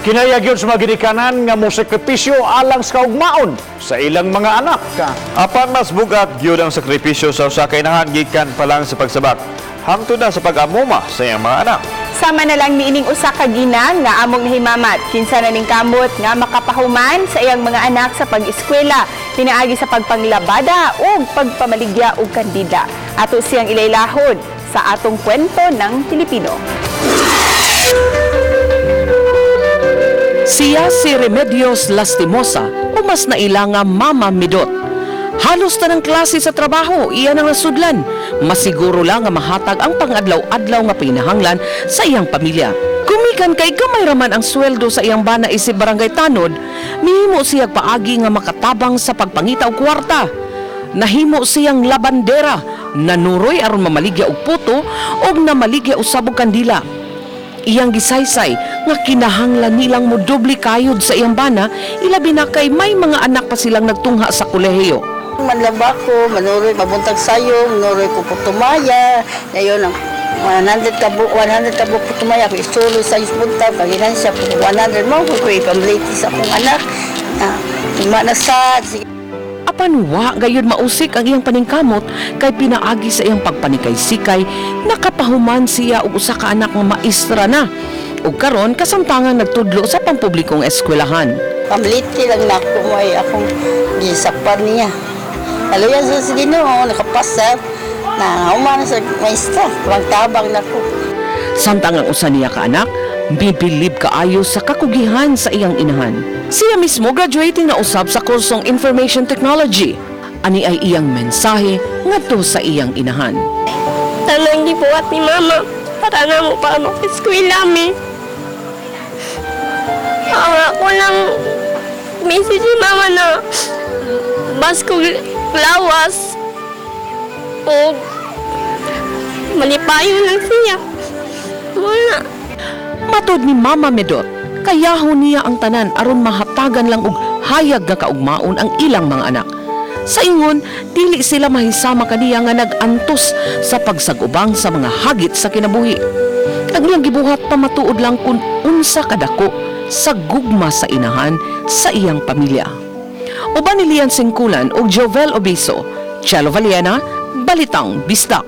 Kinahayag gyud sa mga ginikanan nga mosakripisyo alang sa kaugmaon sa ilang mga anak. Apan mas bugat gyud ang sakripisyo sa usa ka inahan gikan pa lang sa pagsabak hangtod na sa pag-amuma sa iyang mga anak. Sama na lang niining usa ka ginang nga among nahimamat, kinsa na ning kamot nga makapahuman sa iyang mga anak sa pag-eskwela pinaagi sa pagpanglabada ug pagpamaligya og kandila. Ato siyang ilaylahon sa atong Kwento ng Pilipino. Siya si Remedios Lastimosa o mas naila nga Mama Midot. Halos tanang klase sa trabaho, iyan ang nasudlan. Masiguro lang nga mahatag ang pangadlaw-adlaw nga pinahanglan sa iyang pamilya. Gumikan kay gamay raman ang sweldo sa iyang bana isip barangay tanod, mihimo siya paagi nga makatabang sa pagpangita og kwarta. Nahimo siyang labandera, nanuroy aron mamaligya og puto ug namaligya usab og kandila. Iyang gisaysay nga kinahanglan nilang modoble kayod sa iyang bana, ilabi na kay may mga anak pa silang nagtungha sa kolehiyo. Manlaba ko, manuroy, mabuntag sayo, manuroy ko putumaya. Ngayon, ang 100 ka bu, 100 ka bu putumaya, ako isuloy sa buntag, paginansya ko 100 mo, ko ipamliti sa akong anak. Na, lima na sa, sige. Apan wa gayud mausik ang iyang paningkamot kay pinaagi sa iyang pagpanikay-sikay, nakapahuman siya og usa ka anak nga maestra na. Ug karon kasamtangan nagtudlo sa pampublikong eskwelahan. Pamliti lang na ako mo ay akong gisakpan niya. Aluyan sa Ginoo, nakapasa, na humana sa maestra, tabang na ko. Samtang ang usa niya ka anak, bibilib kaayo sa kakugihan sa iyang inahan. Siya mismo graduating na usab sa kursong Information Technology. Ani ay iyang mensahe ngadto sa iyang inahan. Tanang gibuhat ni Mama para na mo para maka-eskwela mi. Ang ako lang message ni Mama na bas ko lawas o malipayo lang siya. Wala. Matod ni Mama Medot, kayahon niya ang tanan aron mahatagan lang og hayag nga kaugmaon ang ilang mga anak. Sa ingon, dili sila mahisama kaniya nga nag-antos sa pagsag-ubang sa mga hagit sa kinabuhi. Ang iyang gibuhat pamatuod lang kung unsa kadako sa gugma sa inahan sa iyang pamilya. Uban ni Lian Singkulan ug Jovel Obiso, Chelo Valiena, Balitang Bisdak.